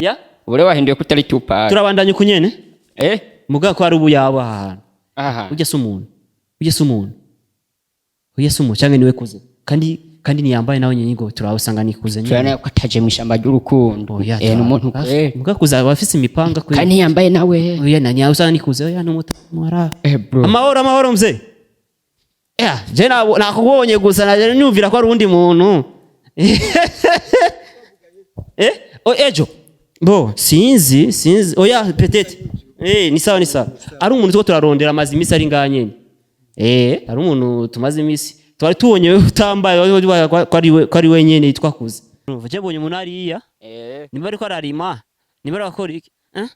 Ya. Ubure wahinduye ko utari Tupac. Turabandanya uku nyene. Eh. Mugabo ko ari ubuyabo aha hantu. Aha. Ujya se umuntu, ujya se umuntu, ujya se umuntu cyangwa niwe kuze, kandi ntiyambaye nawe nyine ngo turabusanga nikuze nyine. Turabona ko ataje mu ishyamba ry'urukundo. Oya, Eh, ni umuntu eh. Mugabo kuze aba afise imipanga kwe. Kandi ntiyambaye nawe. Oya, na nyawe usanga nikuze, oya, ni umutamara. Eh, bro. Amahoro, amahoro mzee. Yeah, je nakubonye gusa naje nyumvira ko ari uwundi muntu. Eh, o ejo. Bo, sinzi, sinzi. Oya, peut-être. Eh, ni sawa, ni sawa. Ari umuntu two turarondera amazi imisi ari ngaha nyene. Eh, ari umuntu tumaze imisi. Twari tubonye utambaye ko ari we nyene yitwa Kuze. Urumva, je mbonye umuntu hariya. Eh. Niba ariko ararima, niba arakora iki? Eh?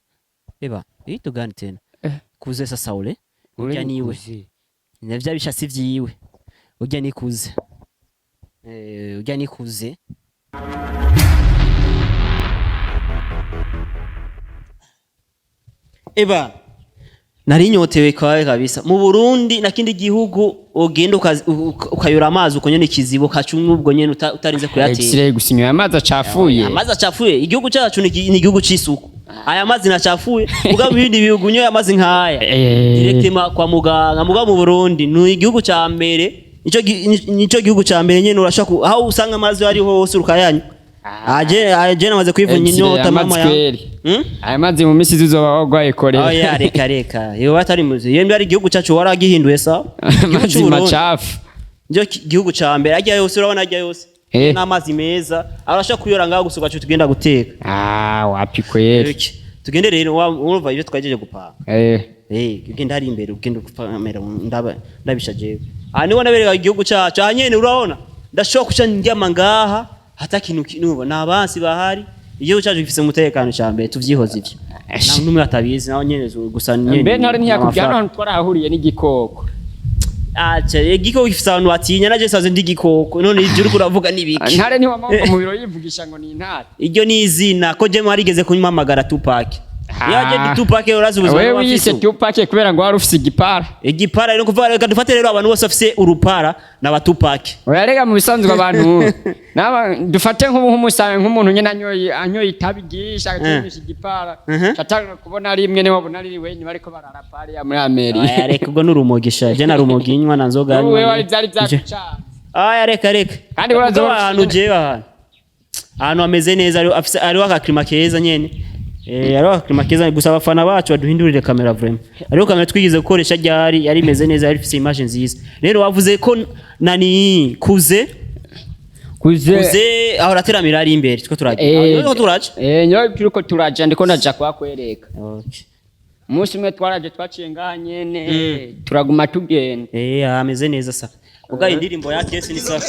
Eba, iyi tugani tena. Eh. Kuze sasa ule. Ule Urya ni niwe. Kuze. Na vya bishasi vyiwe. Urya nikuze. Eh, urya nikuze. Eba, nari nyotewe kwawe kabisa. Mu Burundi na kindi gihugu ugenda ukayora amazi uko nyene ikizibo kacunywa ubwo nyene utarinze kuyatera. X-ray gusa inyoye amazi acafuye. Amazi acafuye. Igihugu cyacu ni igihugu c'isuku. Aya mazi nacafuye. Mugabo ibindi bihugu unyoye amazi nk'aya, Eh. directement kwa muganga. Mugabo mu Burundi ni igihugu ca mbere. Nico gihugu ca mbere nyene urashaka aho usanga amazi ari hose ukayanywa. Aje namaze kwivunya X-ray, inyota amazi mama ya. kweri. Hmm? Aya mazi mu minsi iza uzoba warwaye korera. Oya, reka reka. Iyo batari muzi. Iyo ari igihugu cyacu waragihinduye sa. Igihugu Amazi c'Uburundi. macafu. Nico gihugu ca mbere. Ajya yose urabona ajya yose. Eh. N'amazi meza. Arashaka kuyora ngaho gusa ugaca tugenda guteka. Ah, wapi kweri. Okay. Tugende rero urumva ibyo twagejeje gupanga. Eh. Eh, ugenda hari imbere ugenda gupamera ndaba ndabisha jewe. Ah, niho nabereka igihugu cyacu. Ah nyene urabona. Ndashobora kuca ndyama ngaha hata kintu kinuba nabansi bahari. Igihugu cyacu gifise umutekano ca mbere tuvyihoze ivyo. Nta numwe atabizi naho nyene gusa nyene. Mbe ntari ntiyakubwira n'amafaranga. hano twarahahuriye n'igikoko. Ah, cye igikoko gifise abantu batinya naje saze ndi igikoko. None ivyo uriko uravuga ni biki? Ntare ntiwamaboko mu biro yivugisha ngo ni intare. Iryo ni izina ko je mwarigeze kunyamamagara Tupac. Yaje ndi Tupac urazi ubuzima Wewe bwa wiyise mfise. Tupac kubera ngo wari ufise igipara. Igipara rero kuvuga reka dufate rero abantu bose bafise urupara n'aba Tupac. Oya rega mu bisanzwe abantu naba dufate nk'ubu nk'umusabe nk'umuntu nyene anyoye itabi ryinshi agakinisha igipara. Catanga kubona rimwe niwe wabona riri wenyine bariko bararapa hariya muri Aya Amerika. reka ubwo n'urumogisha je narumogi nywa na nzoga. Wewe nywa. wari vyari vyagucanze. Aya reka reka. Kandi urazi Ubwo wari ufise ahantu jewe ahantu hameze neza hariho akaklima keza nyene. Eh, hariho akaklima keza gusa abafana bacu baduhindurire kamera vraiment. Hariho kamera twigize gukoresha ryari yari imeze neza yari ifise image nziza. Rero wavuze ko nani kuze Kuze. Kuze aho rateramira ari imbere two turaje. Eh. Aho turaje. Eh, nyo turiko turaja ndiko ndaja kuhakwereka. Okay. Umunsi umwe twaraje twaciye ngaha nyene turaguma tugenda. Eh, ameze neza sa. Uga indirimbo ya Kesi ni sa.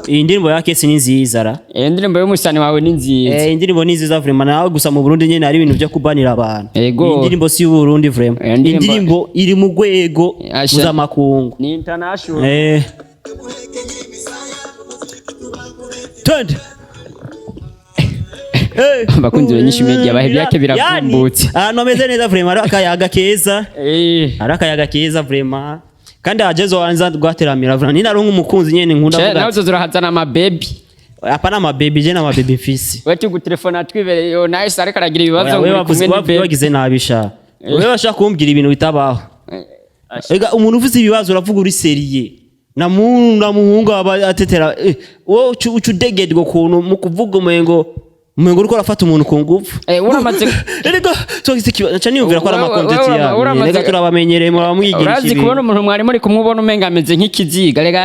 Iyi ndirimbo ya Kesi ni nziza ra. Eh, indirimbo y'umusani wawe ni nziza. Eh, indirimbo ni nziza vraiment nawe gusa mu Burundi nyene hari ibintu byo kubanira abantu. Ego. Iyi ndirimbo si y'u Burundi vraiment. Eh, indirimbo- Indirimbo iri mu rwego Asha. mpuzamakungu. Ni international. Eh. Twende. Eh. Abakunzi ba Nyinshi Media bahe ibyake Yani, biravumbutse. ahantu hameze neza vraiment hari akayaga keza. Eh. Hari akayaga keza vraiment. Kandi ajezo wanza rwateramira vraiment. Ninaronka umukunzi nyene nkunda Che, kuvuga nawe ati, uzoza amababy. Apana amababy je n'amababy mfise. We tugutelefona twibereye yo nice ariko aragira ibibazo Oya, ngo wewe uri wavuze kumwe ni wavuze baby. wagize nabi sha. Wewe washaka kumbwira ibintu bitabaho. Eh, asha. Ega umuntu uvuze ibibazo uravuga uri seriye. Na muhungu aba atetera wowe ucu udegedwa ukuntu mu kuvuga umengo uriko urafata umuntu ku ngufu. Eh, uramaze Erega twagize ikibazo nca niyumvira ko ari Wewe- amakontenti wewe yabo. Reka turabamenyereye muramwigira Urazi ikibi. kubona umuntu mwari muri kumubona umenga ameze nk'ikiziga rega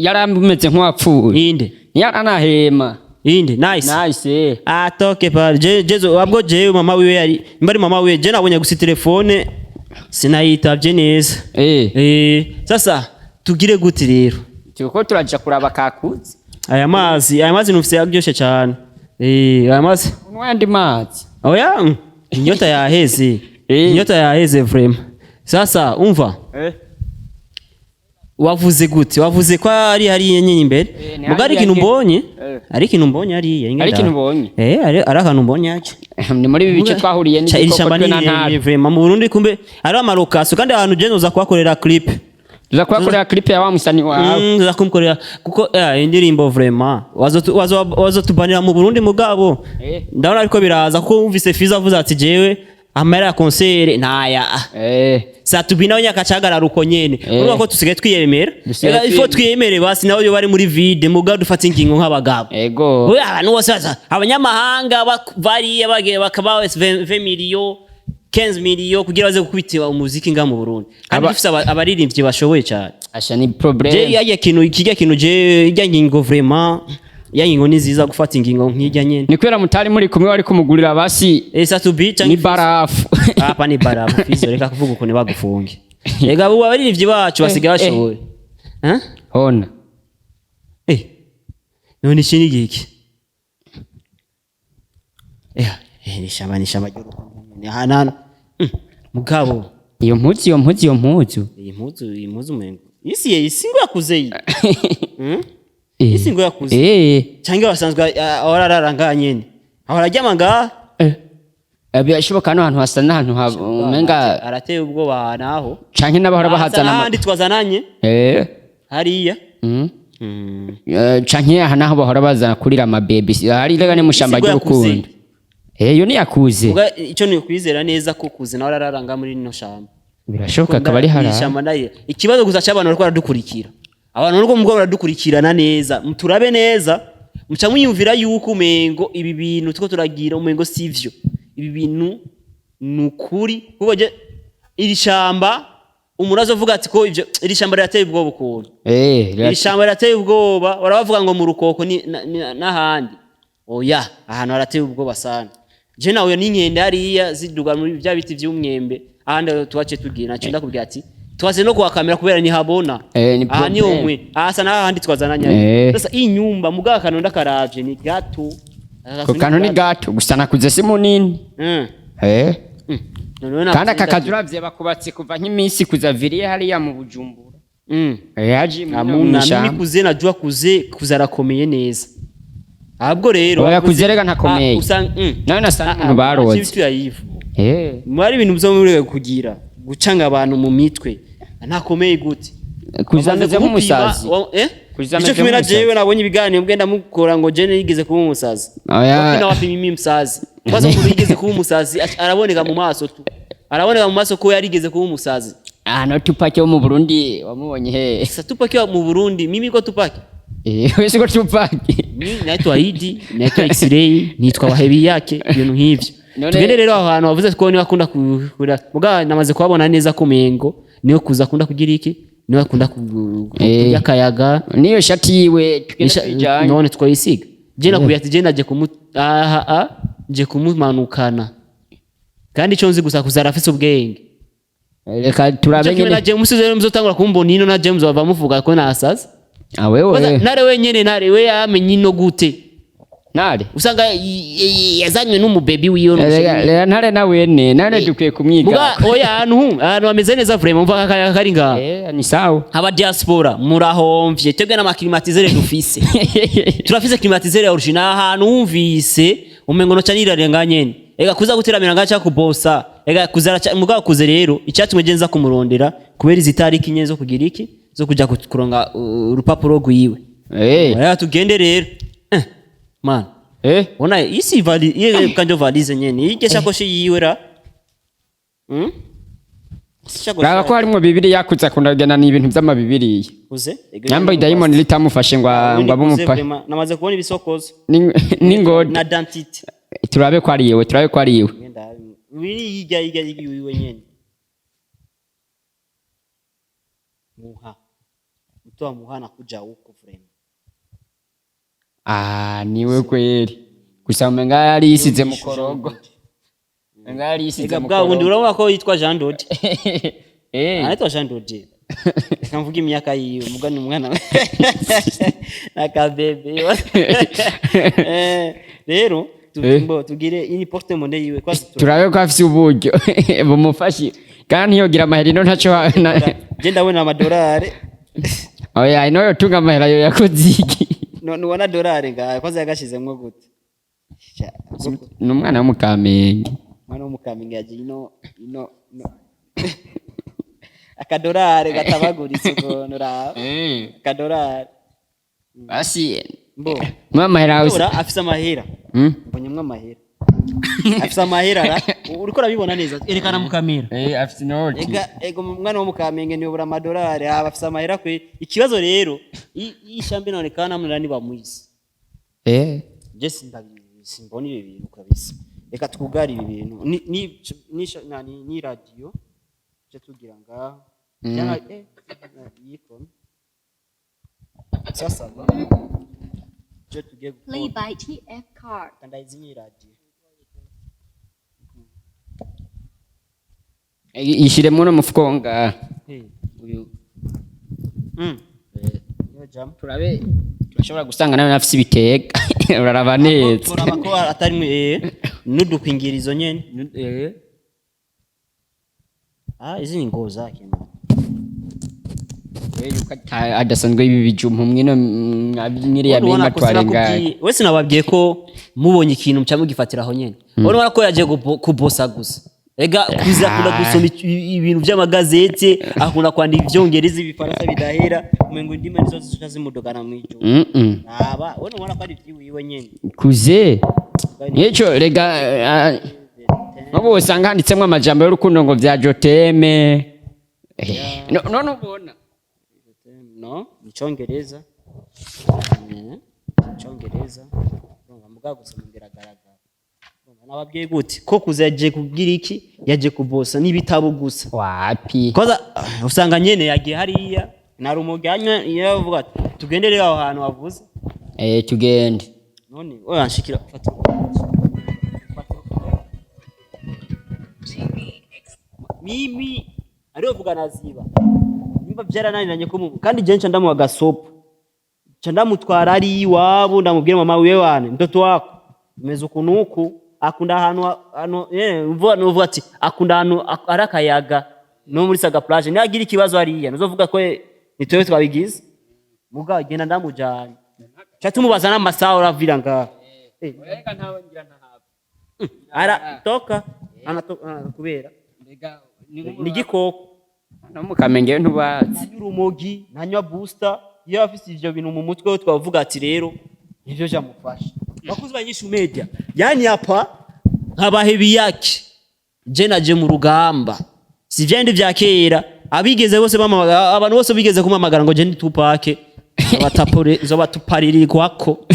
yarameze nk'uwapfuye. Inde. Yaranahema. Inde nice. Nice. Ah, toke pa je jezo abwo jewe mama wiwe yari mbari mama wiwe je nabonye gusa telefone sinayitavye neza. Eh. Eh, sasa tugire gute rero? Turiko turaja kuraba kakuze. Aya mazi nufise yaryoshe cyane. Eh, aya mazi. Unywa andi mazi. Oya, inyota yaheze. Eh. Inyota yaheze vraiment. Sasa umva. Eh. Wavuze gute? Wavuze ko ari hariya nyine imbere. Eh, ni Muga ari hariya ikintu nyene. mbonye. Eh. Ari ikintu mbonye hariya. Ari ikintu ubonye? Eh, ari akantu mbonye hake. Ni muri ibi bice twahuriye Ca, iri n'igikoko shamba twe ni na rirerire ntare. vraiment. Mu Burundi kumbe ari amarokasiyo kandi ahantu je noza kuhakorera clip. Tuza kubakorera clip ya wa musani wawe. Tuza kumukorera kuko indirimbo vraiment wazotubanira mu Burundi mugabo. Ndabona ariko biraza kuko wumvise Fizo avuze ati jewe amahera ya concert ntaya. Satubi nawe nyakacagarara uko nyene. Urumva ko tusigaye twiyemera. Dusigaye Ega, ifo twiyemera. Twiyemere basi nawe yo bari muri vide mugabo dufata ingingo nk'abagabo. Ego. Oya, abantu bose baza abanyamahanga bariya bagiye bakaba 20 millions, 15 millions kugira baze gukubita umuziki nga mu Burundi kandi dufise abaririmbyi bashoboye cyane. Asha ni Je problème. Yajya kintu kijya kintu je ijya ngingo vraiment ya ngingo ni nziza gufata ingingo nk'ijya nyene. Ni kubera mutari muri kumwe wari kumugurira basi. Satubi Ni cyangwa barafu. Hapa ni barafu. Fizo, reka kuvuga ukuntu bagufunge. Ega ubu abaririmbyi bacu basigaye bashoboye. Hein? Hona. None iki ni giki? Ni shamba ry'urukundo. Ni hanana. Mugabo, Iyo mpuzu. Iyi mpuzu umengo. Isi ye isi ngo yakuze iyi. Isi ngo yakuze. Cyangwa basanzwe ahora arara ngaha nyene. Ahora aryama ngaha. Birashoboka hano hantu hasa n'ahantu umenga Arateye ubwoba naho. Canke n'abahora bahazana Ahandi twazananye hariya. Canke aha naho bahora bazana kurira amabebi hari rega ni mushamba Isi ngo yakuze. ry'urukundo. Iyo ni yakuze. Uga icyo ni ukwizera neza ko kuze nawe ararara ngaha muri rino shamba. Birashoboka akaba ari Iri hara. shamba nayo. Ikibazo gusa cy'abantu bariko baradukurikira. Abantu bariko mubwo baradukurikirana neza. Muturabe neza. Muca mwiyumvira yuko umengo ibi bintu tuko turagira umengo sivyo. Ibi bintu ni ukuri. Kuko je iri shamba umuntu azovuga ati ko ivyo iri shamba rirateye ubwoba ukuntu. Iri shamba rirateye ubwoba barabavuga ngo mu rukoko ni n'ahandi. Oya, ahantu harateye ubwoba sana. Je nawe n'inkende hariya ziduga muri bya biti vy'umwembe ahandi tuwace tugira naco ndakubwira ati twaze no kuhakamera kubera ntihabona. Ni Aha ni problème. umwe ahasa n'ahandi twazananye. Sasa iyi nyumba mugabo akantu ndakaravye ni gato. Ko kantu ni gato gusa nakuze si munini. Noneho Kandi aka kazu uravye bakubatse kuva nk'iminsi kuza viriye hariya mu Bujumbura. Yaje Amuna mimi mw'ishamba. Kuze najua kuze kuze arakomeye neza ahubwo rero. Oya, kuze rega ntakomeye. Ah, usanga Nawe nasa n'umuntu baroze. Tuyayivu mwari ibintu byo muri kugira gucanga abantu mu mitwe ntakomeye gute? Kuza Bamaze ameze kumupima, nk'umusazi. Kuza Ico ameze kimwe na nk'umusazi. jewe nabonye ibiganiro mbwe ndamukora ngo jene yigeze kuba umusazi. Oya. Wapi na wapi mimi msazi. Kwanza umuntu yigeze kuba umusazi araboneka mu maso tu. Araboneka mu maso ko yarigeze kuba umusazi. Ah, no Tupac wo mu Burundi wamubonye he? Sasa Tupac wa mu Burundi mimi ko Tupac. Wese ko Tupac. Mimi naitwa Idi, naitwa X-Ray, nitwa Wahebi yake ibintu nk'ivyo. Tugende rero aho hantu wavuze ko niwe akunda kura. Mugabo namaze kuhabona neza ko mengo niwe kuza akunda kugira iki? Niwe akunda kurya akayaga. Niyo shati yiwe tugende twijanye. None twayisiga. Je nakubwiye ati je naje kumu aha a nje kumumanukana. Kandi ico nzi gusa kuza arafise ubwenge. Reka turabe Ico kimwe na nyene. James rero muzotangura kumbona ino na James bava muvuga ko nasaza. Ah, wewe. Kwanza, nare wenyene nare we yamenye ino gute? Nare. Usanga yazanywe n'umubebi wiwe Reka reka ntare na wene nare dukwiye kumwiga. Muga oya ahantu hameze neza vraiment umva akayaga kari ngaha. Ni sawa. Aba diaspora murahomvye twebwe n'ama climatiseur dufise. Turafise climatiseur ya original ahantu wumvise umengo no canirare nga nyene. Ega kuza guteramira ngaca kubosa. Ega kuzara mugabo kuze rero icyatumwe je nza kumurondera kubera izi tariki nye zo kugira iki zo kuja kuronga urupapuro rwiwe. Oya tugende rero. Man. Ona isi vali iye kanjo valise nyene ije sakoshi yiwe ra. Sakoshi. Raba ko harimwo bibiri yakuze akunda kugenda ni ibintu vy'amabibiriya. Uze? Nyamba idayimoni litamufashe ngo ngo abe umupa. Namaze kubona ibisokozo N'ingodi. Na identity. Turabe ko ari iwe, turabe ko ari iwe. Ngenda wiri yijya yijya yiwe nyene. Muha. Mtu wa muha nakuja huko frame. Ah, niwe kweli. Gusa umenga yari yisize mu korogo. Umenga yari yisize Ega mu bwa bundi korogo. urabona ko yitwa Jean Dodi. Anaitwa Jean Dodi. Reka mvuge imyaka yiwe mugani umwana nakabebe. Rero tugire ini porte monnaie yiwe kwa Turabe ko afise uburyo bumufashe kandi ntiyogira amahera ino ntaco Je ndabona amadolari. Oya, ino yotunga amahera yo yakoze iki? No nubona dolari ngaha kwanza yagashizemwo gute? Ni umwana wo mu Kamenge. Mwana wo mu Kamenge yaje ino ino ino. Akadorari gatabaguritse ukuntu, raba. Akadorari. Basi. Mbo. Mwamahera. Ura afise amahera. Mbonyemwo amahera, afise amahera ra, uriko urabibona neza, erekana mu kamera. Eh, afise inoti. Ega ego, umwana wo mu Kamenge ntiyobora amadolari, aba afise amahera kwe. Ikibazo rero, iyi shambi inaonekana mnani bamwizi. Je simbona ibi bintu kabisa. Reka twugare ibi bintu, ni radio je tugira ngaho. Cyangwa yiko sasa je tugiye Play gukora by TF card. Ndayizimye radio. Ishiremo no mufuko ngaha. Uyu. Yo jam. Turabe, turashobora gusanga nawe afise ibitega, uraraba neza. Turaba ko atari mwe n'udukwingirizo nyene. Ah, izi ni ngo zake man. Yuko adasanzwe ibi bijumpu mwino mwiriya Ubona mirima ko twarengaye. sinakubwiye, we sinababwiye ko mubonye ikintu muca mugifatira aho nyene. Urabona ko yaje kubosa gusa. Ega kuza akunda gusoma ibintu vy'amagazete, akunda kwandika ivyongereza, ibifaransa bidahera, umengo indimi nizo zica zimudogana mw'ijoro. Aba we nubona ko ari ivyiwiwe nyene. Kuze nico rega, nkubu usanga handitsemwo amajambo y'urukundo ngo vya je t'aime. None ubona. No icongereza. Icongereza. Urumva mugabo gusoma biragaragara. Urumva nababwiye gute ko kuza yaje kugira iki? Yaje kubosa n'ibitabo gusa. Wapi. Koza usanga nyene yagiye hariya na rumogi anywa, yavuga ati tugende rero aho hantu wavuze. Eh, tugende. None oya, nshikira fata. Mimi ariyovuga naziba nimba byarananiranye ko kandi je nca ndamuha gasopo, nca ndamutwara ari iwabo, ndamubwira mama wiwe wane mtoto wako umeze uku nuku, akunda ahantu ahantu uvuga nuvuga ati akunda ahantu ari akayaga no muri Saga Plage. Nihagira ikibazo hariya nuzovuga ko ni twebwe twabigize. Mugabo genda ndamujanye, nca tumubaza n'amasaha uravira ngaha. Ara toka anatoka kubera ni igikoko. No mu Kamenge ntubazi. Ntanywa urumogi, ntanywa booster. Iyo afise ivyo bintu mu mutwe we twavuga ati rero nivyo vyamufasha. Bakuzi ba Nyishu Media, yani hapa nkabahebi yake, je naje mu rugamba, si vyandi vya kera. Abigeze bose bamamagara, abantu bose bigeze kumamagara ngo je ndi Tupac, nzobatapore, nzobatuparirirwako.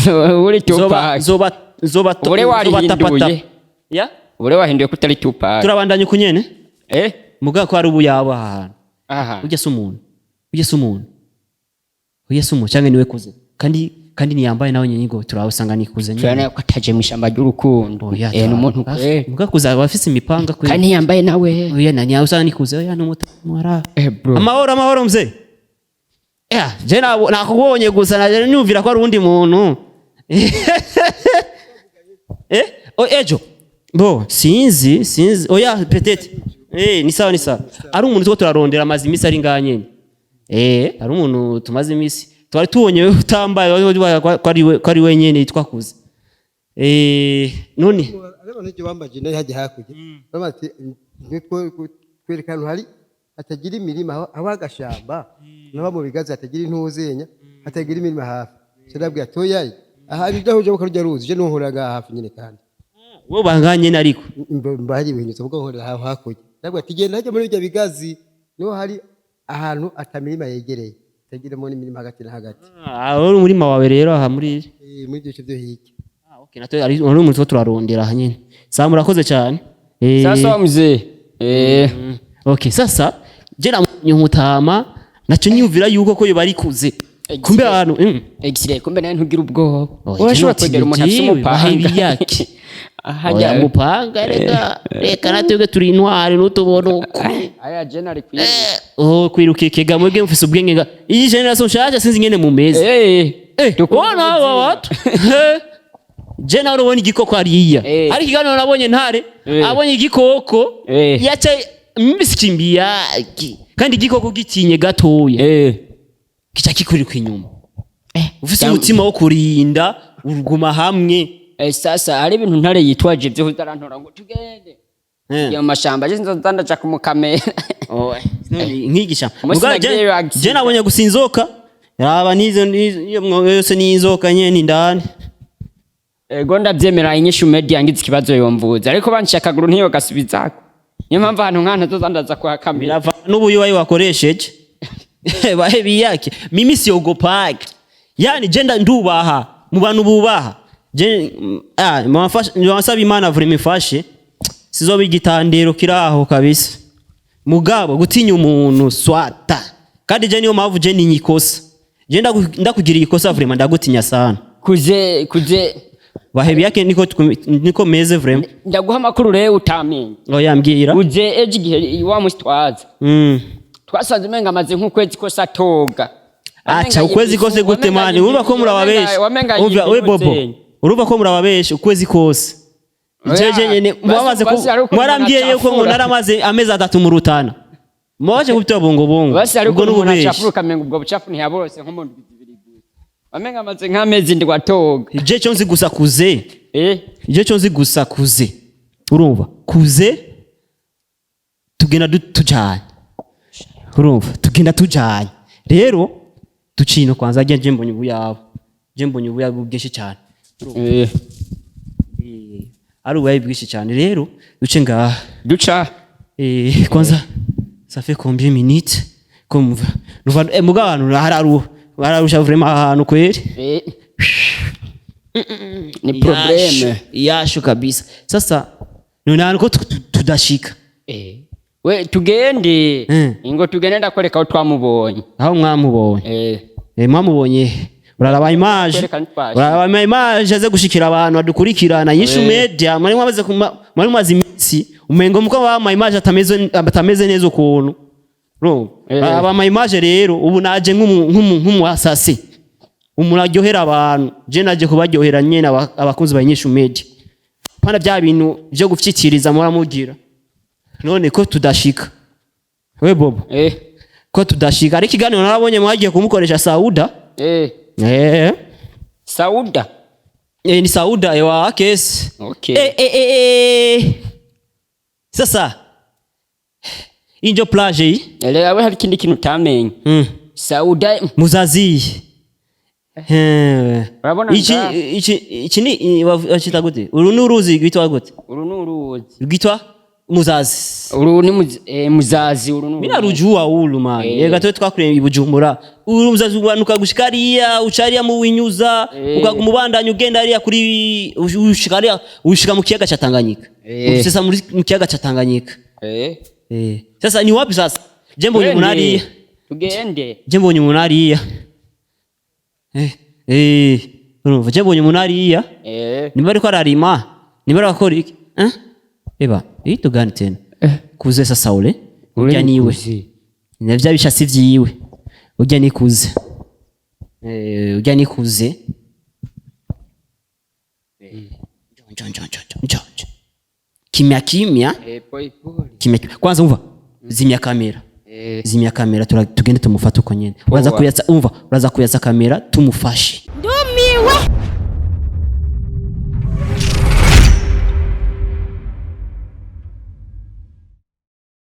Uri Zoba Tupac. zoba zoba. Ubure warihinduye. Ya. Ubure wahinduye ko utari Tupac. Turabandanya ukunyene. Mugabo ko ari ubu yaba ahantu. Aha. Ujya se umuntu, ujya se umuntu, ujya se umuntu cyangwa niwe kuze? Kandi niyambaye nawe nyine ngo turabusanga nikuze nyine. Turabona ko ataje mu ishyamba ry'urukundo. Oya. Ni umuntu Mugabo kuze aba afise imipanga kwe. Kandi ntiyambaye nawe. Oya, na nyawe usanga nikuze, oya, n'umutamu ara. Bro. Amahoro, amahoro mzee. Yeah, je nakubonye gusa naje nyumvira ko ari uwundi muntu. O ejo bo sinzi, sinzi, oya, peut-être ni sawa, ni sawa. Ari umuntu two turarondera, amaze iminsi ari ngaha nyene. Ari umuntu tumaze iminsi twari tubonye utambaye ko ari we nyene yitwa Kuze. None Ariko n'icyo bambaje nayo hajya hakurya bamaze twereka ahantu hari hatagira imirima, aho agashamba nabo mu bigazi hatagira intuzenya, hatagira imirima hafi. Ndabwira toyayi aha ibidahuje bakarujya ruzi je nuhora ngaha hafi nyine kandi. Wowe bangaha nyene ariko. Mba hari ibimenyetso bwo nkorera aho hakurya. Ndabwira ati genda hajya muri ibyo bigazi niho hari ahantu atamirima yegereye, hatagiramo n'imirima hagati na hagati. Ah, uri umurima wawe rero aha muri Muri ibyo bice byo hirya. Ah, okay, natwe ari umuntu two turarondera aha nyene. Sawa, murakoze cyane. Sasa mzee. Okay, sasa je namubonye umutama naco nyumvira yuko ko yoba ari kuze. Kumbe ahantu Exile, kumbe nawe ntugira ubwoba. Oya, Urashobora kwegera umuntu afise jewe, umupanga. bahebiyake. Ahajya. Oya, mupanga, reka reka, natwebwe turi intwari nutubona uko. Aya je nari kwiruka. Oh, kwiruka ikega, mwebwe mufise ubwenge nga iyi generation nshasha, sinzi ingene mumeze. Ubona aba watu. Je nawe urabona igikoko hariya. Ariko ikiganiro nabonye ntare abonye igikoko yaca mbisikimbiyaki, kandi igikoko gitinye gatoya kica kikwiruka inyuma. Ufise umutima wo kurinda uruguma hamwe. Sasa hari ibintu ntare yitwaje byo utarantora ngo tugende. Iyo mashamba je nzoza ndaja kumukamera. Oh, none nkigisha. Umunsi Mugabo je nagiyeyo accident. je nabonye gusa inzoka. Raba nizo nizo yose ni inzoka nyene indani. Ego, ndabyemera, Inyishu Media ngize ikibazo yomvuza, ariko banciye akaguru ntiyo gasubizako. Niyo mpamvu ahantu nk'ahantu nzoza ndaza kuhakamira. Birava n'ubuyu wakoresheje. Bahe biyake. Mimi siogopaki. Yani je ndubaha mu bantu bubaha. Je mwafasha Imana vraiment ifashe. Sizoba igitandero kiraho kabisa. Mugabo gutinya umuntu swata. Kandi je niyo mpamvu je ninyikosa. Je ndakugira ikosa, vraiment ndagutinya sana. Kuze kuze. Bahe biyake niko niko meze vraiment. Ndaguha amakuru rero utamenye. Oya, mbwira. Uze ejo igihe wa musi twaza, twasanze umenga amaze nk'ukwezi kose atoga. Acha, ukwezi kose gute mani? Urumva ko murababesha. Umva we Bobo. Urumva ko murababesha, ukwezi kose. Jeje nyene mwamaze basi hari ukuntu mwarambwiye umuntu yuko ngo acafura. naramaze amezi 3 mu Rutana. Mwaje kubita bongo bongo. Basi hari Ubwo ukuntu umuntu n'ububeshi. acafura ukamenga ubwo bucafu ntiyaborose nko mu ndwi 2 gusa. Wamenga amaze nk'amezi 7 atoga. Je cyo nzi gusa kuze. Je cyo nzi gusa kuze. Urumva? Kuze tugenda tujanye. Urumva? Tugenda tujanye. Rero ducino kwanza je mbonye ubuyabo. Je mbonye ubuyabo bwinshi cyane. Ari ubuyayi bwinshi cyane, rero duce ngaha. Duca. Kwanza ça fait combien minutes comme nuva mugabo abantu hararu bararusha vraiment ahantu kweli. Ni problème. Yashu kabisa. Sasa none ahantu ko tudashika? We tugende. Ingo tugende, ndakwereka aho twamubonye. Aho mwamubonye? Mwamubonye, uraraba image. Kwereka ntitwashika. Uraraba ama image aze gushikira abantu badukurikirana Inyishu Media. Mwari mwamaze mwari mumaze iminsi umengo muko bama image atameze neza ukuntu. Urumva? Uraraba ama image rero, ubu naje nk'umu asasi, umuntu aryohera abantu. Je naje kubaryohera nyene, abakunzi ba Inyishu Media, pana bya bintu byo gufyikiriza muramugira. None ko tudashika we Bobo? Ko tudashika? Ariko ikiganiro narabonye mwagiye kumukoresha Sauda. Sauda. Ni Sauda ewa kesi. Eh. Sasa injo plage hii. Elewa we, hari ikindi kintu utamenye. Sauda. Muzazi. Urabona Iki iki ni bacita gute? Uru ni uruzi rwitwa gute? Uru ni uruzi. Rwitwa Muzazi. Uru ni Muzazi, uru ni Mina rujua ulu man. Yega twe twakuriye i Bujumbura. Uru Muzazi ubanuka gushika hariya, uca hariya mu Winyuza, ukaguma ubandanya ugenda hariya kuri ushika hariya, ushika mu kiyaga cha Tanganyika. Sasa muri mu kiyaga cha Tanganyika. Sasa ni wapi sasa? Je mbonye umuntu hariya. Tugende. Je mbonye umuntu hariya. Urumva je mbonye umuntu hariya. Niba ariko ararima, niba arakora iki? Eh? Eba, hii gani tena? Kuze sasa ule. Urya niwe. Na vya bishasi vyiwe. Urya nikuze. Urya nikuze. Njo njo njo njo njo. Kimya kimya. Pole pole. Kimya kimya. Kwanza umva. Zimya kamera. Zimya kamera, tugende tumufate uko nyene. Uraza Poa. kuyatsa, umva, uraza kuyatsa kamera tumufashe. Ndumiwe.